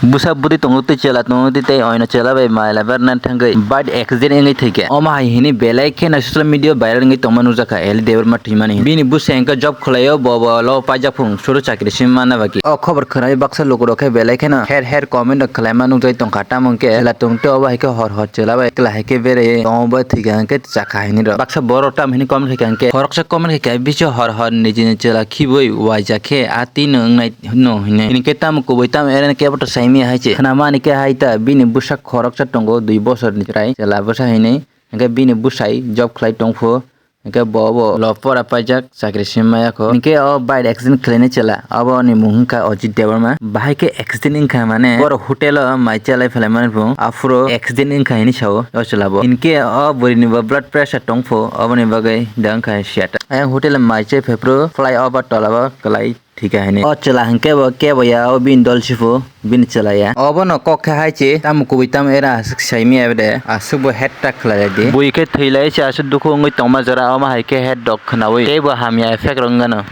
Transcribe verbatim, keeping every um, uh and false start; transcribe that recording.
Bwsa bwtwi tongo tei chwla tongo tei, tei oino chwla bai maila berna thangwi bike accident wngwi thwikha. Omo hai hwnwi belai kheno social media viral wngwi tongma nukjakha Eli Debbarma thwimani. Bini bwsa hwnkhe job khwlaio, bo bo lo paijak phung suru chakri simi manna bagwi. O khobor khwnai baksa lukurok khe belai kheno her her comment rok khwlaima nukjagwi tongkha, tamo hwnkhe chwla tongtwi obo hai khe hor hor chwla bai chwla hai khe beraiwi tongo bai thwikha hwnkhe chakha hinwi rok. Baksa borok tamo hinwi comment khaikha hwnkhe, khoroksa comment khaikha, biso hor hor nijini chwla khibui waijak khe a twi no wngnai no hinwi. Hinkhe tamo kubui tamo eren kebo to saimaya hai se. Khwnamani khe hai ta bini bwsa khoroksa tongo dui bosorni chwrai chwla bwsa hinwi. Hinkhe bini bwsai job khlai tongphu. Hinkhe bo bo lo pora paijak chakri simi maya kho. Hinkhe o bike accident khlainai chwla. Aboni mung wngkha Ajit Debbarma. Bahai khe accident wngkha mane borok hotel o mai chalai phalai mani phung. Aphuru accident wngkha hinwi sao o chwla bo. Hinkhe o bwrwi ni bo blood pressure tongphu. Aboni bagwi da wngkha siata. Ayang hotel o mai chai phaiphuru fly over tola o kwlai. Thika hini. O chwla hwnkhe bo kebo ya, o bini dol sifu, bini chwla ya. Obono kok khe hai chi, tamo kubui tamo era aswk saimi ebe de, aswk bo head tak khlai di. Bui khe thwi lai se aswk dukhu wngwi tongma jora, omo hai khe head dok khnaui. Tei bo hamya effect rwng gano.